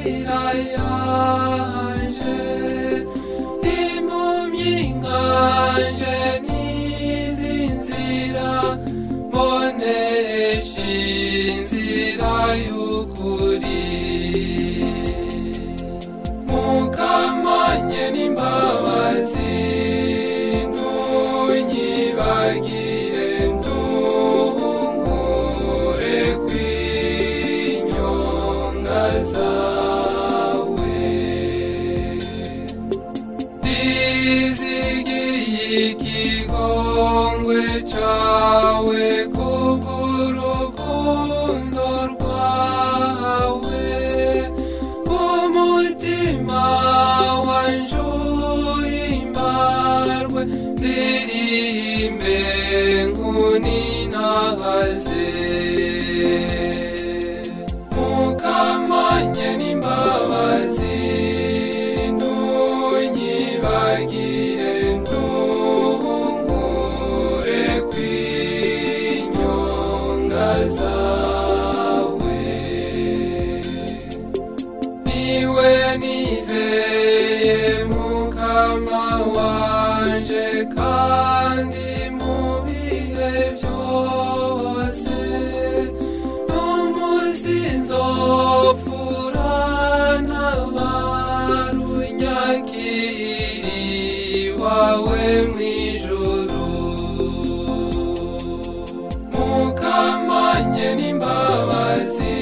inzira yanje, impumyi nganje n'izi nzira, mbonesha inzira y'ukuri. Mukamanye n'imbabazi, ntunyibagire, ntunkure kw'inyonga zawe. Ndizigiye ikigongwe cawe, kubw'urukundo rwawe, umutima wanje uhimbarwe, ndirimbe nkuninahaze. Mukamanye n'imbabazi, ntunyibagire, ntunkure kw'inyonga zawe. Niwe nizeye Mukama wanje, kandi mu bihe byose, umunsi nzopfura ntabarunyakiri wawe mw'ijuru. Mukamanye n'imbabazi,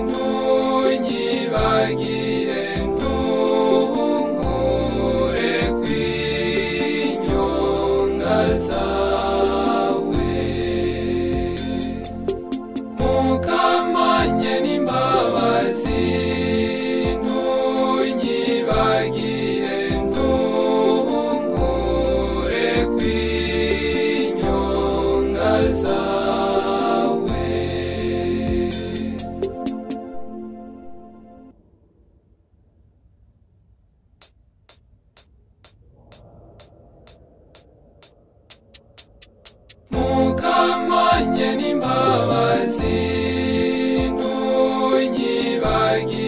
ntunyibagire, ntunkure kw'inyonga zawe. Mukamanye n'imbabazi, ntunyibagire, ntunkure kw'inyonga zawe. Mukamanye n'imbabazi, ntunyibagire.